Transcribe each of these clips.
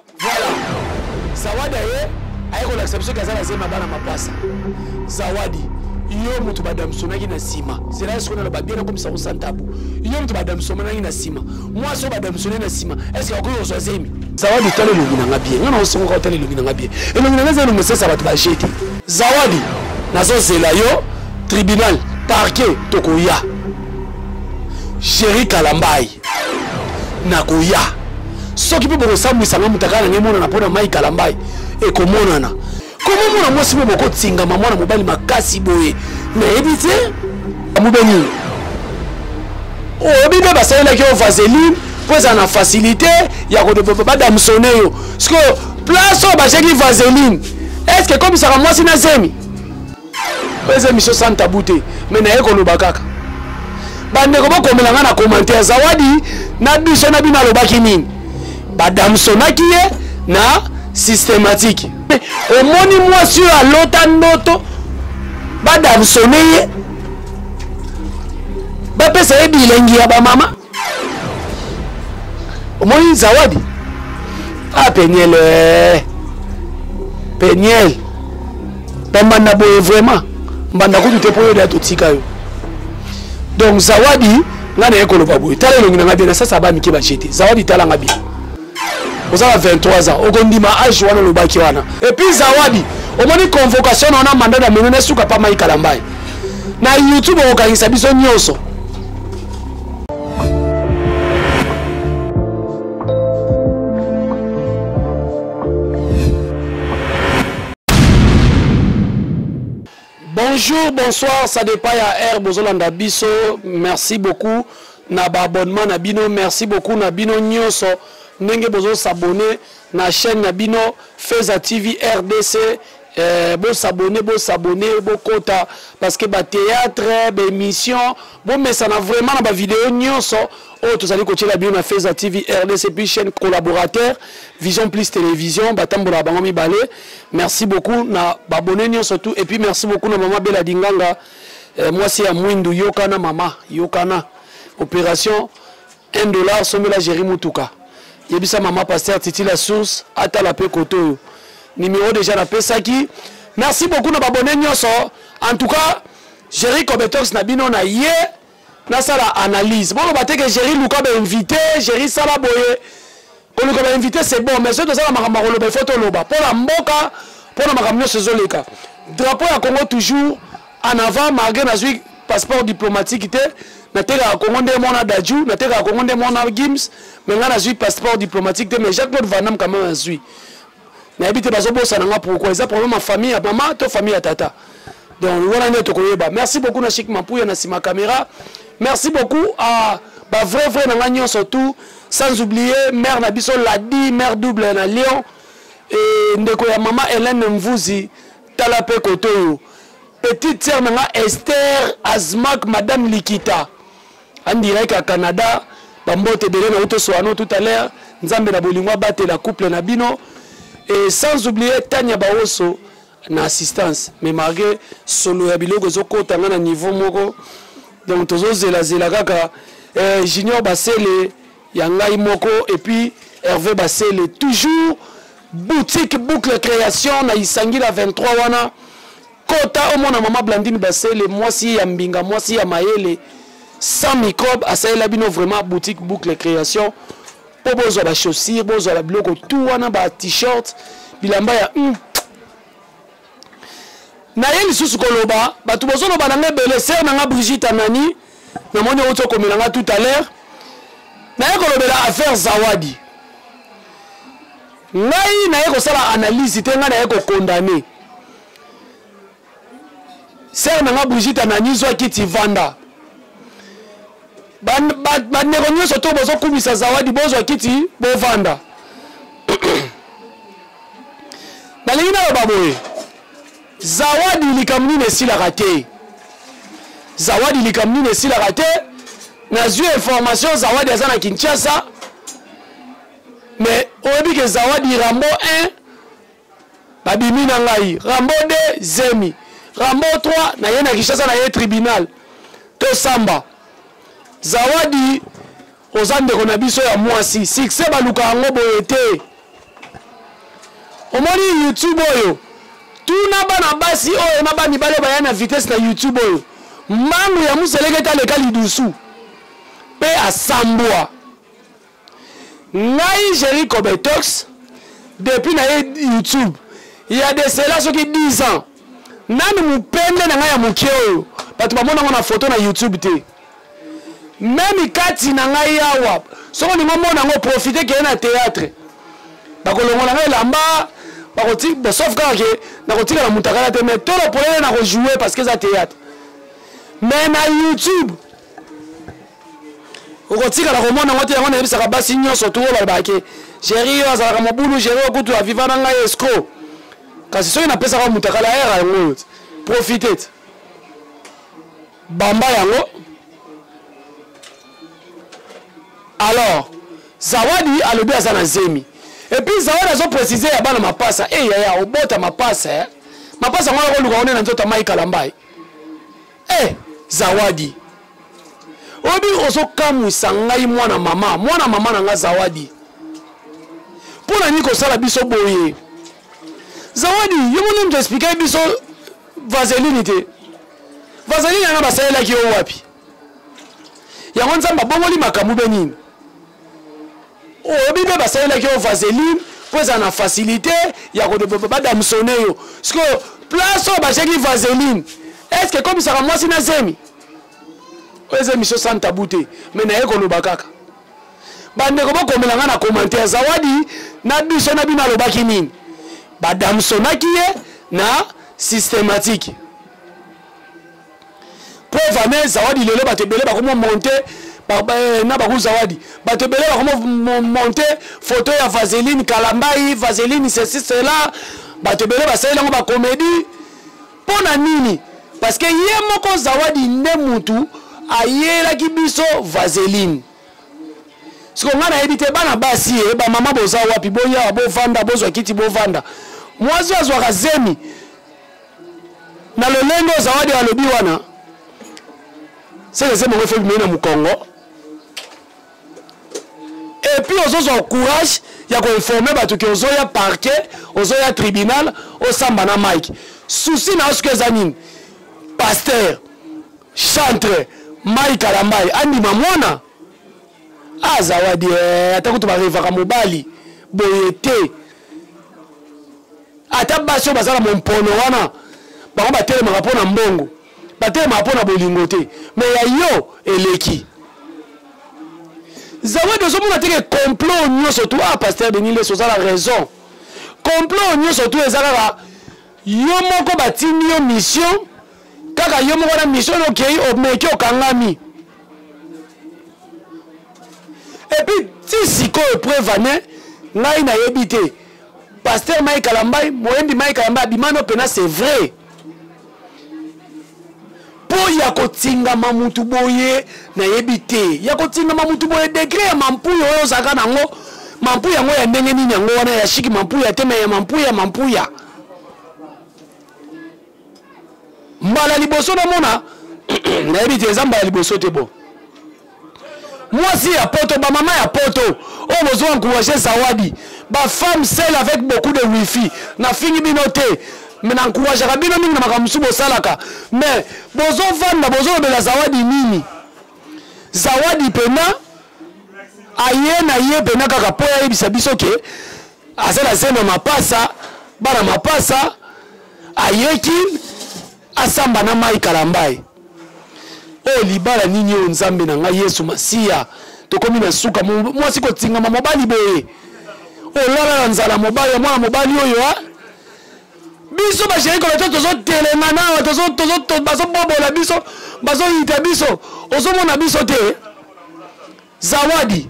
Voilà. Zawadi aye aye kolakisa biso ke aza na zema bana mapasa. Zawadi yo moto badamsonaki na nsima zela sikoyo naloba bien nakomisa ko sans tabu yo moto badamsonaki na nsima mwasi oyo badamsone na nsima estce akoki kozwa zemi zawadi tala elongi na nga bien nga naosengoka otala elongi na nga bien elongi na nga eza elongi esesa bato baje te zawadi nazozela yo tribunal parquet tokoya Jerry Kalambayi nakoya soki mpe bokosambwisa nga motakala na ngai emonana mpo na mai Kalambayi ekomonana koma mwana mwasi mpe bokotingama mwana mobali makasi boye nayebi te amube nini oyebi mpe basalelaki yo vaseline mpo ezala na facilité ya badamsone yo sikoyo place oyo batiaki vaseline estce ekomisaka mwasi na zemi oyo eza émission sans tabou te mais naye koloba kaka bandeko bokomela ngai na commentaire zawadi na biso na bino alobaki nini badamsonaki ye na systématique omoni mwasi oyo alota ndoto badamsone ye bapesa ye bilengi ya bamama omoni zawadi ah peniel eh. peniel bambanda boye vraiment mbanda kutu te mpo yo deya totika yo donc zawadi ngai naye koloba boye tala elongi na ngai bien nasasa ba mike baje te zawadi tala ngai bien oza na 23 ans okondima age wana olobaki wana epuis zawadi omoni convocation na wana mandat d'amener na suka pa mai kalambai na youtube okokangisa biso nyonso Bonjour, bonsoir, ça dépend ya air bozolanda biso. Merci beaucoup na ba abonnement na bino, merci beaucoup na bino nyonso ndenge bozo s'abonner na chaîne na bino Feza TV RDC. Eh, bo s'abonner, bo s'abonner, bo kota parce que ba théâtre, ba émission, bo mesana vraiment na ba vidéo nyonso oyo tozali kotiela bino na Feza TV RDC puis chaîne collaborateur Vision Plus Télévision batambola bango mibale. Merci beaucoup na ba abonné nyonso tout et puis merci beaucoup na maman Bella Dinganga eh, mwasi ya mwindu yokana mama yokana opération 1 dollar sombela Jerry Mutuka yebisa mama pasteur Titi la source atala pe koto oyo numéro déjà napesaki merci beaucoup na ba abonné nyonso en tout cas Jerry Kobetox na bino na ye nasala analyse boloba te ke Jerry luka ba invité Jerry sala boye koluka ba invité c'est bon mais soki toza na makambo ya koloba il faut toloba mpo na mboka mpo na makambo nyonso ezoleka drapeau ya congo toujours en avant malgré nazwi passeport diplomatique te natekaka congo nde mwana daju natekaka congo nde mwana gims mais ngai nazwi passeport diplomatique te mais jacques claude vandam quand même azwi nayebi te bazobosana nga pourquoi eza problème ya famille ya mama to famille ya tata donc wana nde tokoyeba merci beaucoup na chic mampuya na nsima caméra merci beaucoup à ba vrai vrai na nga nyonso tout sans oublier mère na biso ladi mère double na lyon et ndeko ya mama hélène mvuzi tala mpe kote oyo petite sœur na nga esther azmak madame likita en direct ya canada bambote ebele na uto soano tout à l'heure nzambe na bolingo abatela couple na bino et sans oublier tania baoso na assistance mais malgré solo ya biloko ezokota nga na niveau moko donc tozozelazela kaka eh, junior basele ya ngai moko et puis hervé basele toujours boutique boucle création na isangila 23 wana kota omona mama blandine basele mwasi ya mbinga mwasi ya mayele sans microbe asalela bino vraiment boutique boucle création mpo bozwa ba chaussure bozwa ba biloko tout wana ba t-shirt bilamba ya mm. naye lisusu koloba bato bozoloba na ngai ebele ser na ngai brigitte anani namoni outi okomela ngai tout à l'heure naye kolobela affaire zawadi ngai naye kosala analyse te ngai naye kokondane ser na ngai brigitte anani zwa kiti vanda bandeko nyonso to bozokumisa zawadi bozwa kiti bovanda nalingi naloba boye zawadi likambo nini esilaka te zawadi likambo nini esilaka te nazwi information zawadi aza na kinshasa mais oyebi ke zawadi rambo 1 babimi na ngai rambo 2 zemi rambo 3 naye na kinshasa naye tribunal tosamba zawadi oza ndeko na biso ya mwasi succès baluka yango boye te. Omoni YouTube oyo, tuna bana basi oyo na ba mibali baya na vitesse na YouTube oyo, mbangu ya museleke ta leka lidusu pe asambwa. Ngai Jerry Kobetox depuis na ye YouTube il y a de cela soki 10 ans nanu mupende na ngai ya mokie oyo bato bamona yango na photo na YouTube te. Meme kati na ngai awa soki olingi omona yango profite keye na théâtre, bakolongola ngai elamba, bakoti, sauf kaka ke nakotikala mutakala te, mais tolo polele nakojouer parce que eza théâtre. Mais na YouTube okotikala komona yango te. Yango nayebisaka basi nyonso tu oyo balobaka ke Jerry oyo azalaka mobulu, Jerry oyo kutu aviva na ngai escroc, kasi soki napesaka mutakala era yango oyo te, profite te, bamba yango. Alors Zawadi alobi aza na zemi, et puis Zawadi azo préciser ya bana mapasa. Eh yaya, obota mapasa eh? Mapasa ngo akoluka one na nzoto ya Mike Kalambay. Eh Zawadi, oyebi ozokamwisa ngai mwana mama, mwana mama na nga Zawadi, mpo na nini kosala biso boye? Zawadi, yo moni moto explike biso vaseline te. Vaseline yanga basalelaki yo wapi? Yango Nzambe abongoli makambo be nini? Oyebi mpe basalelaki yo vaseline mpo ezala na facilité ya badamsone yo. Sikoyo place oyo batiaki vaseline, est ce que ekomisaka mwasi na zemi? Oyo eza émission sans tabou te, mais naye koloba kaka. Bandeko bokomela nga na commentaire, Zawadi na biso na bino alobaki nini? Badamsonaki ye na systématique. Preuve ane Zawadi lelo bato ebele bakomo monte na baku Zawadi, bato ebele bakomo monte photo ya vaseline Kalambayi, vaseline ceci cela, bato ebele basaleli yango bacomédie. Mpo na nini? Parce que ye moko Zawadi nde mutu ayelaki biso vaseline. Siko ngai nayebi te bana basi ye bamama boza wapi, boya bovanda, bozwa kiti bovanda. Mwasi azwaka zemi na lolenge oyo Zawadi alobi wana, seke zemi yango efo bimei na mokongo. Et puis ozozwa courage ya koinforme bato ke ozoya parquet, ozoya tribunal, osamba na Mike. Souci na yo soki eza nini? Pasteur chantre Mike Kalambay andima mwana Azawadi ata kutu barevaka mobali boye te. Ata basi oyo baza na mompono wana, bango batelemaka mpo na mbongo, batelemaka mpo na bolingo te, me ya yo eleki. Zawadi, ozomona te ke complot nyonso tu, ah pasteur Denis Lessie oza na raison, complot nyonso tu eza kaka yo moko batindi yo mission, kaka yo moko na mission okei omeki okangami. Et puis ti sikoyo preuve ane ngai nayebi te pasteur Mike Kalambay, moyembi Mike Kalambay abima no pena, c'est vrai mpo ya kotingama mutu boye nayebi te, ya kotingama mutu boye degre ya mampuya oyo ozalaka nango, mampuya yango ya ndenge nini yango wana ya shiki mampuya te, me ya mampuya mampuya. Mbala liboso namona nayebi te, eza mbala liboso te. Bo mwasi ya poto, bamama ya poto oyo bozo encourager Zawadi, ba femme seule avec beaucoup de wifi, nafingi bino te, mais na encourageaka bino mingi na makambo mosusu bosalaka, mais bozovanda bozolobela Zawadi nini? Zawadi pena aye na ye pena kaka mpo ayebisa biso ke aza na zemi ya mapasa, bana mapasa, ayeki asamba na Mike Kalambay. Oyo libala nini oyo? Nzambe na ngai Yesu Masiya, tokomi na suka. Mwasi kotingama mobali boye, olala na nzala mobali ya mwana mobali oyo a biso basheri koloto tozotelema nawa, bazobobola biso, bazoyita biso, ozomona biso te. Zawadi,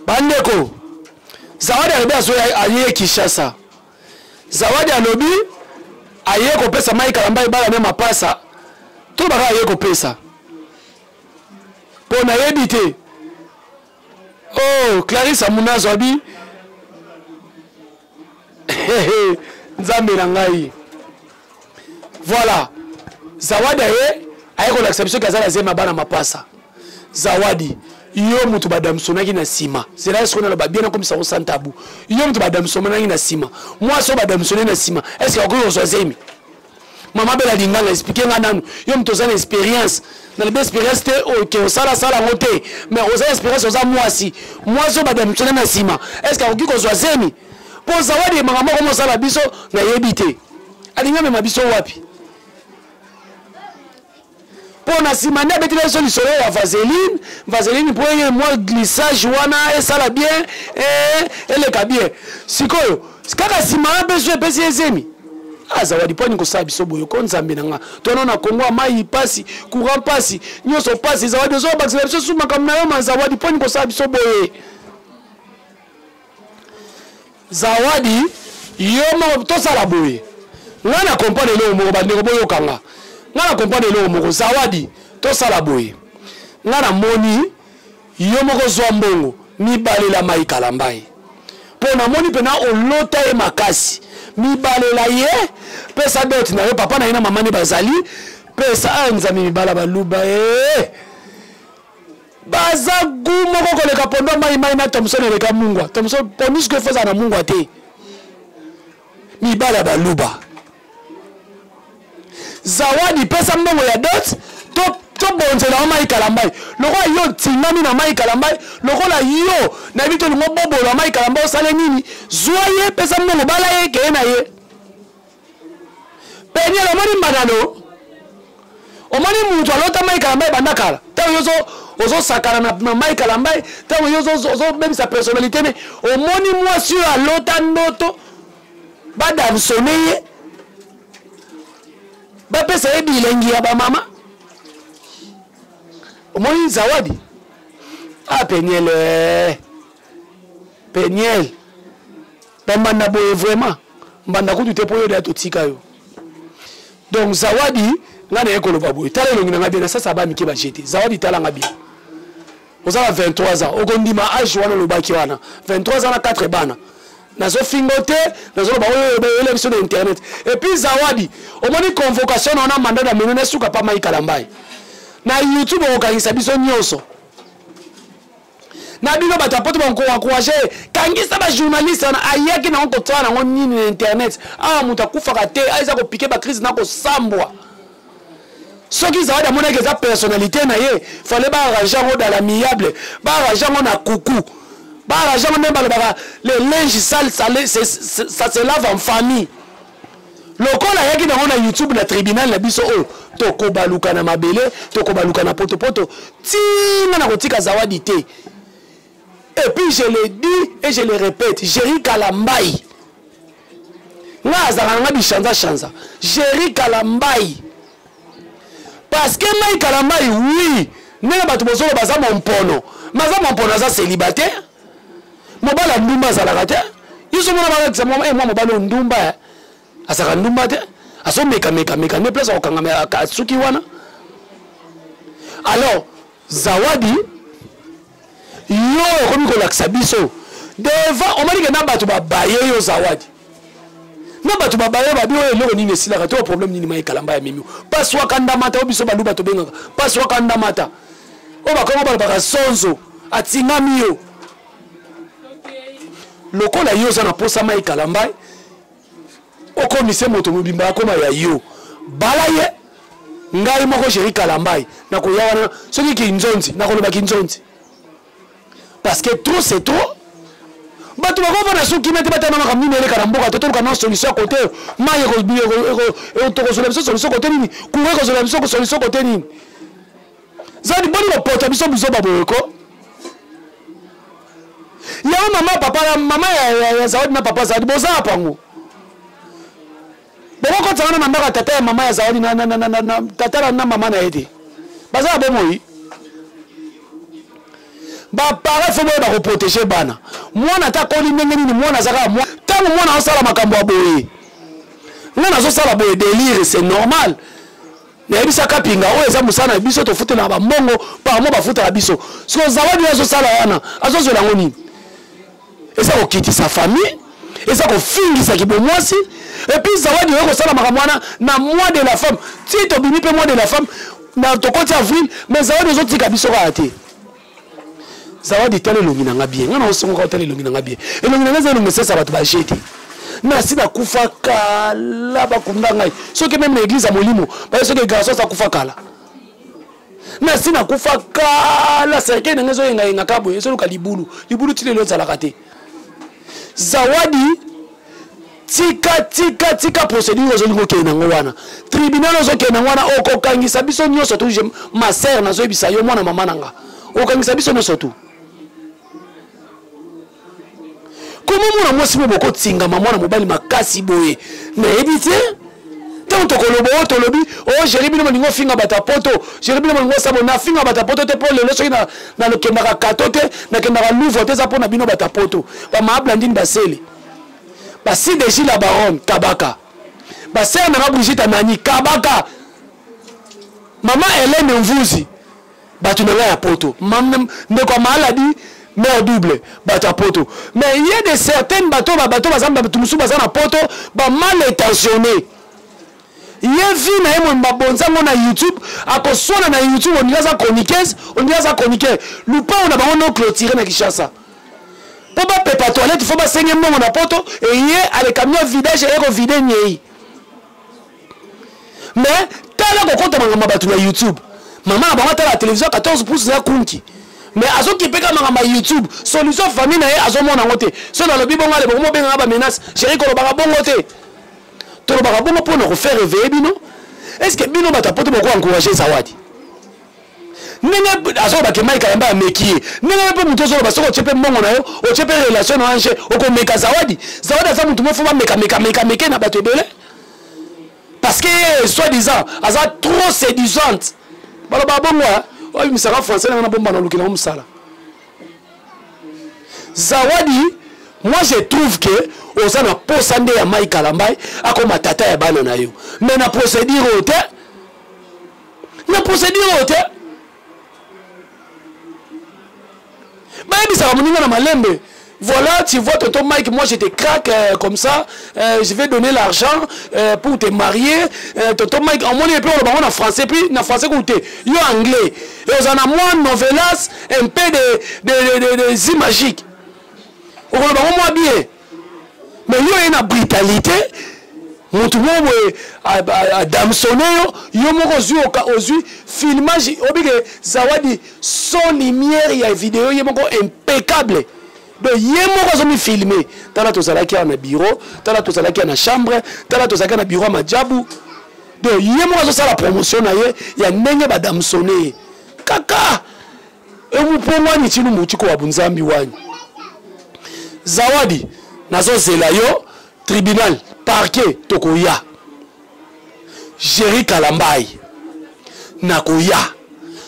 bandeko, Zawadi alobi azoya aye Kinshasa. Zawadi alobi aye kopesa Mike Kalambay bala ne mapasa to baka aye kopesa mpo nayebi te. Oh Clarisse Amunazo abi Nzambe na ngai. Voilà, Zawadi aye kolakisa biso ke aza na zemi ya bana mapasa. Zawadi, Yo moto badamsonaki na nsima, zela sikoyo naloba bien, nakomisa yango sans tabou. Yo moto badamsonaki na nsima, mwasi oyo badamsone na nsima, est ce que akoki kozwa zemi? Mama Bela Linganga, explike nga nanu. Yo moto oza na expérience, nalobi expérience te oke osalasala yango te, mais oza na expérience, oza mwasi. Mwasi oyo badamsone na nsima, est ce que akoki kozwa zemi? Mpo Zawadi emaka moko mosala biso nayebi te, alingi amema biso wapi? Mpo na nsima nde abetela biso lisolo ya vaseline, vaseline mpo eye mwa glissage wana esala bien, eleka bien. Sikoyo kaka nsima wana mpe so epesi ye zemi. Azawadi, mpo ani kosala biso boye ko? Nzambe na nga, tono na Kongo ya mai pasi, courant pasi, nyonso pasi. Zawadi, ozobakisela biso su makambo na yo. Ma Zawadi, mpo ani kosala biso boye? Zawadi, yo moko tosala boye. Ngai na comprendre eloko moko, bandeko boyoka nga. Ngai na comprendre eloko moko. Zawadi, tosala boye. Ngai namoni yo moko zwa mbongo, mibalela Mai Kalambai, mpo namoni mpena olota ye makasi. Mibalela ye, pesa dot na yo, papa na ye na mama nde bazali. Pesa a Nzambe, mibala baluba e baza gu moko koleka pondo mai mai na Thomson eleka mungwa. Thomson pondu sikoyo efo ezala na mungwa te. Mibala baluba. Zawadi, pesa mbongo ya dot, tobonzela yo Mai Kalambai. Lokola yo otingami na Mai Kalambai, lokola yo nayebi te olingo bobola Mai Kalambai, osale nini? Zwa ye, pesa mbongo, bala ye, keye na ye. Peniel, omoni mbandano, omoni mutu alota Mai Kalambai banda kala. Ntango yo ozosakana na Mai Kalambai, ntango yo ozobebisa personnalité ne, omoni mwasi oyo alota ndoto badamsone ye, bapesa ye bilengi ya bamama. Omoni Zawadi? Ah, Peniel, eh. Peniel, bambanda boye vraiment, mbanda kutu te, mpo oyo deya totika yo. Donc Zawadi, ngai naye koloba boye, tala elongi na ngai bien, nasasa ba mike bajete. Zawadi, tala nga bien, oza na 23 ans, okondima age wana olobaki wana 23 ans na 4 bana. Nazofingo te, nazoloba oyo oyela biso na internet. Et puis Zawadi, omoni convocation na wana, mandat d'amener nesuka pa Mai Kalambai na YouTube, okokangisa biso nyonso na bino bato ya poto bakoencourage. Kangisa bajournaliste wana. Ayaki nango kotala nango nini na internet awa? Moto akufaka te, eza kopike bacrise na kosambwa. Soki Zawadi amonaki eza personnalité na ye, fallait baarrange yango dans l'amiable, baarrange yango na kuku, baarrange yango ndenge balobaka: le linge sale, ça se lave en famille. Lokola ayaki nango na YouTube, na tribunal na biso oyo, tokobaluka na mabele, tokobaluka na potopoto ntina na kotika Zawadi te. Et puis je le dis et je le répète, Jerry Kalambai, nga azalaka na nga bishanza shanza. Jerry Kalambai, parce que Mai Kalambai, oui, ndenge bato bozoloba aza mompono, mais aza mompono, aza célibataire. Mobali ya ndumba azalaka te. Yo so mona balakisa mwa mobali oyo ndumba, azalaka ndumba te, azomekameka nde place akokangama asuki wana. Alors Zawadi, yo okomi kolakisa biso devant, omoni ke na bato babaye yo. Zawadi, na bato babaye babi oyo eloko nini esilaka te? Problème nini Mai Kalamba ya memi? Paswaka ndamata, oyo biso baluba tobengaka paswaka ndamata, oyo bakongo balobaka sonzo atingami yo. Lokola yo oza na posa Mai Kalambai, okomise moto mobimba akoma ya yo, bala ye. Ngai moko Jerry Kalambai nakoya wana, soki kinzonzi nakoloba kinzonzi, parce que trop c'est trop. Bato bakofanda soki kimia te, batanga makambo nini eleka na mboka. Totoluka na solution ya kote mai tokozwela biso solution kote nini, courant ekozwela biso solution kote nini? Zali boni kopota biso bizoba boye ko? Yango mama, papa, mama ya Zawadi na papa Zawadi, boza pango, bokokotisa wana na ndako ya tata ya mama ya Zawadi na tata na mama na ye te, baza na bomoi. Baparent fo boyeba koprotege bana. Mwana ata akoli ndenge nini, mwana aza kaka mwana. Ntango mwana azosala makambo ya boye, nga nazosala boye délire, c'est normal. Nayebisaka Pinga, oyo eza mosala na biso, tofutelaka bambongo par mois, bafutaka biso. Siko Zawadi oyo azosala wana, azozwela yango nini? Eza kokitisa famille, eza kofingisa kibomwasi. Et puis Zawadi oyo kosala makambo wana na mois de la femme, ti tobimi mpe mois de la femme na tokoti avril, mais Zawadi ozotika biso kaka te. Zawadi, tala elongi na nga bien. Nga na osongoka otala elongi na nga bien. Elongi na nga eza elongi esesa bato ba jete. Nasi nakufa kala, bakunda ngai. Soki meme na église ya molimo, baye soki garçon aza kufa kala. Nasi nakufa kala, cercueil na nga ezoyengayenga kaka boye, ezoluka libulu. Libulu ti lelo ezalaka te. Zawadi, tika tika tika procédure ozolinga okende nango wana, tribunal ozokende nango wana, okokangisa biso nyonso tu. Ma sœur, nazoyebisa yo, mwana mama na nga, okangisa biso nyonso tu. Koma mwana mwasi mo bokotingama mwana mobali makasi boye, nayebi te. Ntango tokoloba oyo tolobi oyo, Géri, bino bolingi ofinga bato ya poto. Géri, bino bolingi osabo. Nafinga bato ya poto te, mpo lelo soki nakendaka kato te, nakendaka Louvre te, eza mpo na bino bato ya poto. Bamama Blandine, basele basideji, la baronne kabaka, basere nanga Brigitte Anani kabaka, mama Helene Mvuzi, bato na ngai ya poto, ndeko ya maaladi mare double, bato ya poto. Mais ye de certaines bato, bato baza, bato mosusu baza na poto, bamal intentionné. Ye vie na ye moyemba babonzango na YouTube, akoswana na YouTube, ondira aza chroniqueuse, ondira aza chroniqueur. Lupango na bango no clôturé na Kinshasa mpo bapepa toilette, fo basenge mbongo na poto. Eye aleka mio vidage, eye kovide nyei. Mais tala kokota makambo ya bato na YouTube. Mama na bango atala ya télévision 14 pouces ya kunki, mais azokipeka makambo ya YouTube. Solution famille na ye azomona yango te. So nalobi bongo, ale bongo mobengaka bamenace. Chéri, kolobaka bongo te. Tolobaka bongo mpona kofaire réveiller bino. Est ce que bino bato ya poto boko encourage Zawadi ndenge azoloba ke Mike Kalamba ameki ye? Ndenge mpe moto ozoloba, soki otie mpe mbongo na yo, otie mpe relation na ange, okomeka Zawadi. Zawadi aza motu mofo bamekamekamekamekameke na bato ebele, parce que soit disant aza trop séduisante. Baloba bongo, obimisaka français nanga na bombana, olukela ngo mosala. Zawadi, moi je trouve que oza na posa nde ya Mike Kalambai akoma tata ya bana na yo, mais na procédure oyo te, na procédure oyo te. Bayebisaka moninga na malembe: voilà, tu vois, tonton Mike, moi je te craque comme ça, je vais donner l'argent pour te marier, tonton Mike. Omoni, epuis oloba ngo na français, puis na français kutu te, yo anglais et oza na mwa novelas, un peu de zi magique, okoloba ngo mwa bien. Mais yo ye na brutalité, motu moko boye adamsone yo, yo moko ozwi ozwi filmage obike Zawadi son lumière ya video, ye moko impeccable. Donc ye moko azomifilme: tala tozalaki awa na bureau, tala tozalaki awa na chambre, tala tozalaki na bureau ya majabu. Donc ye moko azosala promotion na ye ya ndenge badamsone ye kaka emupongwani tinu mutiko wa bunzambi wanyi. Zawadi, nazozela yo tribunal, parquet, tokoya. Géri Kalambai, nakoya.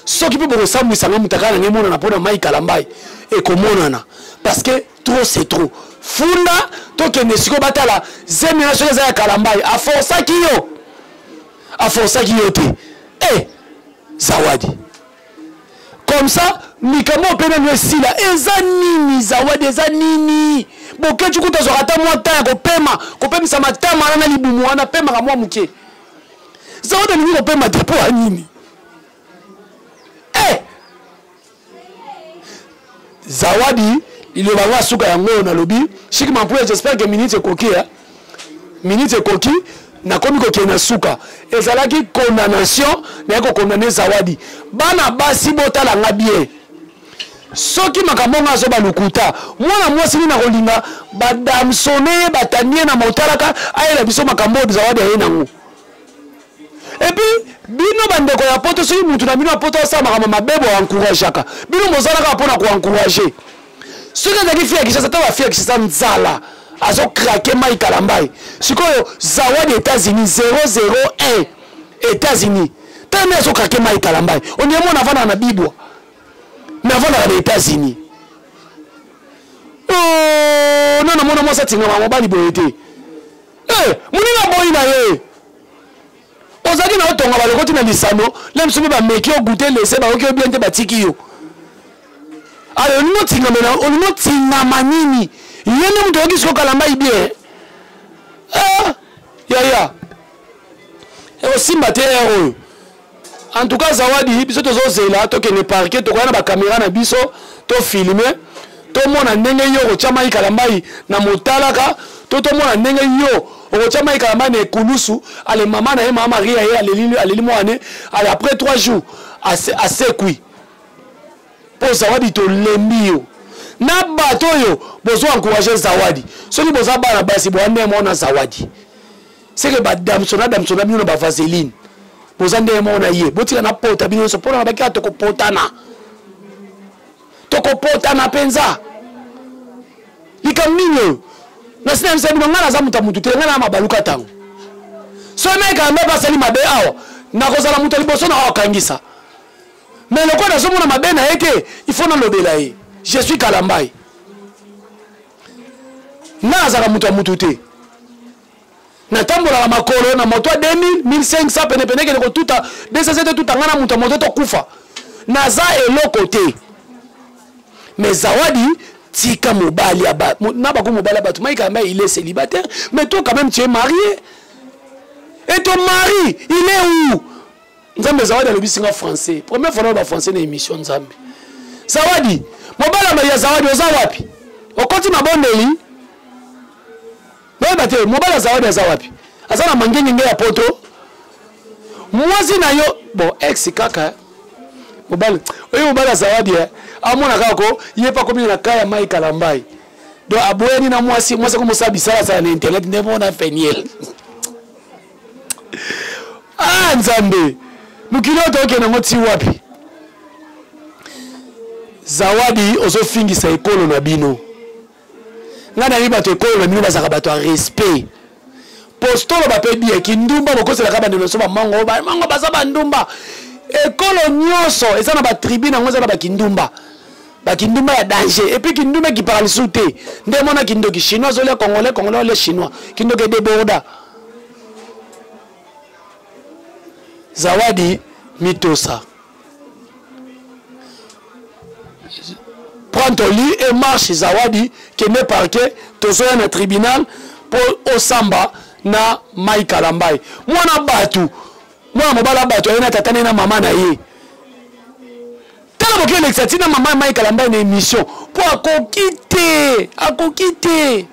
Soki mpe bokosambwisanga, mutaka na ngai emonana mpona Mai Kalambai ekomonana, parce que trop c'est trop. Funda, tokende sikoyo batala zemi na soki eza ya Kalambai. Aforsaki yo, aforsaki yo te. E Zawadi, comme ça likambo mpe nanu esila. Eza nini, Zawadi? Eza nini? Bokeci kuta azwaka ata mwa ta ya kopema, kopemisa matama wana na libumu wana, pemaka mwa moke. Zawadi alingi kopema te, mpo ya nini? Eh! Zawadi, liloba yango asuka yango oyo nalobi. Shik Mampuya, j'espère que minute ekoki, eh? Minute ekoki, nakomi kokende na suka. Ezalaki condamnation, naye kokondamne Zawadi. Bana basi, botala nga bien. Soki makambo ngo azoba lokuta, mwana mwasi nini akolinga badamsone ye, batandi ye na motalaka, ayela biso makambo oyo Zawadi aye nango? Et puis bino bandeko ya poto, soki mutu na bino ya poto asala makambo mabe, boencourageaka. Bino bozalaka mpona koencourage. Soki ezalaki fille ya Kinshasa, ta bafille ya Kinshasa nzala azokrake Mai Kalambai. Sikoyo Zawadi, États-Unis, 001 États-Unis, tala nde azokrake Mai Kalambai. Ondie mwana avandaka na bibwa, mais avandaka na États-Unis. Oh, nana mwana mwasi atingama mobali boye te. Eh, moninga boyi na ye, ozalaki na otonga, balokoti na lisano le mosusu mpe bameki yo gute lese, bayoki yo bien te, batiki yo. Ale olingi otingama, olingi otingama nini? Ye nde moto oyoki sikoyo Kalambai bien. Ah, yaya, ekosimba te ere oyo. En tout cas Zawadi, biso tozozela tokende parquet, tokoya na bakamera na biso. Tofilme, tomona ndenge yo okotya mai Kalambai na motalaka, to tomona ndenge yo okotya mai Kalambai na ekulusu. Ale mama na ye, mama Maria, ye aleli, aleli mwana. Ale après 3 jours asekwi. Mpo Zawadi, tolembi yo na bato oyo bozo encourage Zawadi. Soki boza bana basi, boya ndenge moko na Zawadi, seke badamsona damsona bino na bavaseline, boza ndenge moko na ye. Botika na pota bino nyonso mpona na bakika. Tokopotana, tokopotana mpenza. Likambo nini oyo nasi nayebisa bino? Ngai naza moto ya motu te, ngai na mabaluka. Ntango soki mekaka mpe basali mabe awa, nakozala moto ya liboso na akangisa. Mais lokola nazomona mabe na ye te, il faut nalobela ye. Je suis Kalambai, ngai nazalaka moto ya motu te. Natambolaka makolo na moto ya 2000 1500 penepene, ekende kotuta 207, etuta ngai na moto ya moto, tokufa. Naza eloko te. Mais Zawadi, tika mobali ya ba na bako, mobali ya bato. Mike Kalambay, il est célibataire, mais toi quand même tu es marié. Et ton mari, il est où? Nzambe, Zawadi alobisi nga français, première fois naloba français na émission. Nzambe, Zawadi, mobali ya Zawadi oza wapi? Okoti mabondeli, nayeba te. Mobali ya Zawadi aza wapi? Aza na mangengenge ya poto. Mwasi na yo, bon, ex kaka mobali oyo, mobali ya Zawadi amona kaka ko ye mpe akomi na ka ya Mai Kalambai. Donc aboyani na mwasi, mwasi akomosala bisalasala na internet nde mona Peniel. Ah Nzambe, mokili oyo tokende yango ti wapi? Zawadi, ozofingisa ekolo na bino. Ngai nayebi bato ekolo na bino bazalaka bato ya respect. Postolo bape bien kindumba, bokoselaka bandeko nyonso bamango, bamango baza bandumba. Ekolo nyonso eza na batribu nango, eza na bakindumba, bakindumba ya danger. Et puis kindumba ekipaka lisusu te nde mona kindoki. Chinois azolia Congolais, Congolais olia Chinois, kindoki edéborda. Zawadi, mitosa, prends ton lit et marche. Zawadi, kende parquet, tozoya na tribunal mpo osamba na Mai Kalambai. Mwana bato, mwana mobala bato aye na tata ne na mama na ye. Tala, boki elekisa ntina mama ya Mai Kalambai na émission mpo akoki te, akoki te.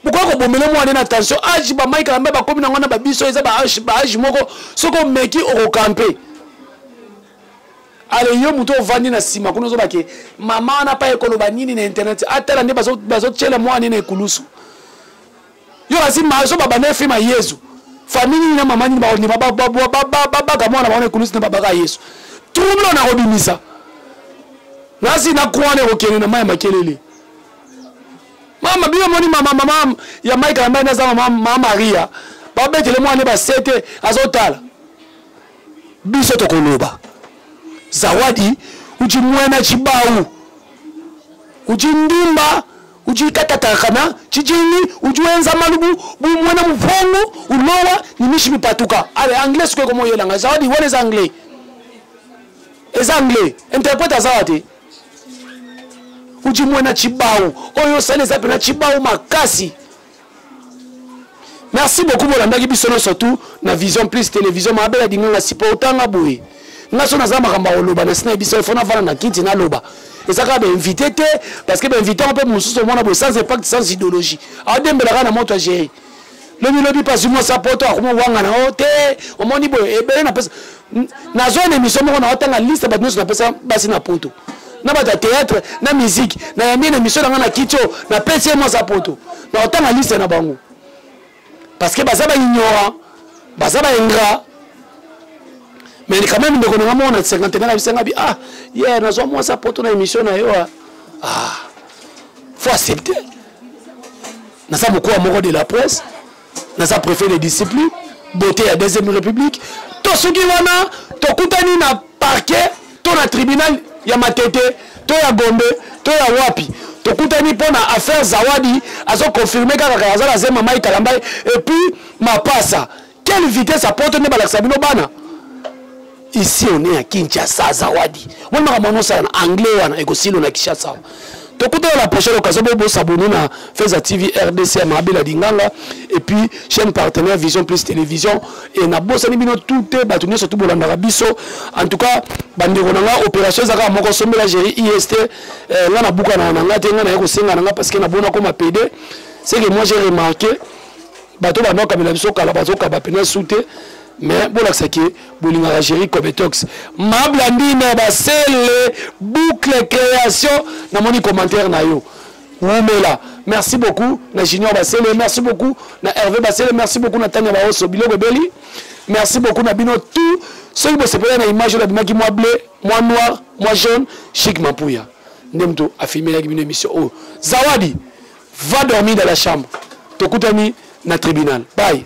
Bokoki kobomela mwana na tension. Age bamai Kalambai bakomi nango na babiso eza baage moko, soki omeki okokampe. Ale yo moto ovandi na nsima kuna, ozobake mama wana pa ekoloba nini na internet? Atala nde bazotyela mwana na ekulusu. Yo kasi so babanda efilme ya Yezu, famille nini na mama nini bakondima babaka mwana bango na ekulusu na babaka Yesu? Trouble na kobimisa nasi na kwana ekokende na mai ya makelele. Mama bino moni, mama, mama ya Mike Kalambai naza mama, mama Maria, babetele mwana basete, azotala biso tokoloba. Zawadi, uji mwena chibau, uji ndumba, uji katatakana chijini, uji wenza malubu bu mwena mupongo ulowa ni mishi mipatuka. Ale anglais sikoyo komoyelanga Zawadi wana eza anglais, eza anglais, interprète azawa te. Uji mwena chibau, oyo osali eza mpena chibau makasi. Merci beaucoup, bolandaki biso nyonso tu na Vision Plus Télévision. Mabela dinganga sipo otanga boye, nga so naza makambo ya koloba na sina yebiso, ifo navanda na kiti naloba. Eza kaka bainvité te, parce que bainvité yango mpe mosusu omona boye sans impact, sans idéologie, adembelaka na moto ya géri. Lobi lobi mpasi mwasi apoto akoma wanga na o te. Omoni boye ebele napesa, nazwa na émission moko naotanga liste bato nyonso napesa basi na poto, na bato ya théâtre na musique. Nayambi na émission na nga na kiti oyo, napesi ye mwasi apoto, naotanga liste na bango parce que baza baignorant, baza baingrat. Mais quand même ndeko na nga moko na cinquantenaire abisenga bi: "Ah ye, nazwa mwasi apoto na émission na yo." Ah, faut accepter, naza mokowa moko de la presse, naza préfet de discipline beauté ya deuxième république. To soki wana tokutani na parquet to na tribunal ya Matete to ya Gombe to ya wapi, tokutani mpo na affaire Zawadi, azoconfirme kaka aza na zema Mai Kalambai. Et puis mapasa, quelle vitesse apoto nde balakisa bino bana. Ici on est à Kinshasa. Zawadi, wana makambo wana osala na anglais wana ekosilo na Kinshasa. Tokutana la prochaine occasion. Bo s'abonner na Feza TV RDC ya Mabela Dinganga et puis chaîne partenaire Vision Plus Télévision. Et na bosani bino tout te bato nyonso tout bolandaka biso. En tout cas, bandeko na nga, opération ezaka moko sombela géri IST. Nga na buka na nga te, nga na ye kosenga na nga parce que na bona koma PD. C'est que moi j'ai remarqué bato bandokamela biso kala bazokaba pena su te, mais bolakisa ke bolingaka Géri Cobetox, Mablandine Basele, boucle création. Namoni commentaire na yo, wumela. Merci beaucoup na Junior Basele, merci beaucoup na Hervé Basele, merci beaucoup na Tania Baoso biloko ebeli. Merci beaucoup na bino tout. Soki bosepela na image oyo nabimaki, mwa bleu, mwa noir, mwa jaune, Chic Mampuya nde moto afilmelaki bino émission oyo. Zawadi va dormir dans la chambre, tokutani na tribunal. Bye.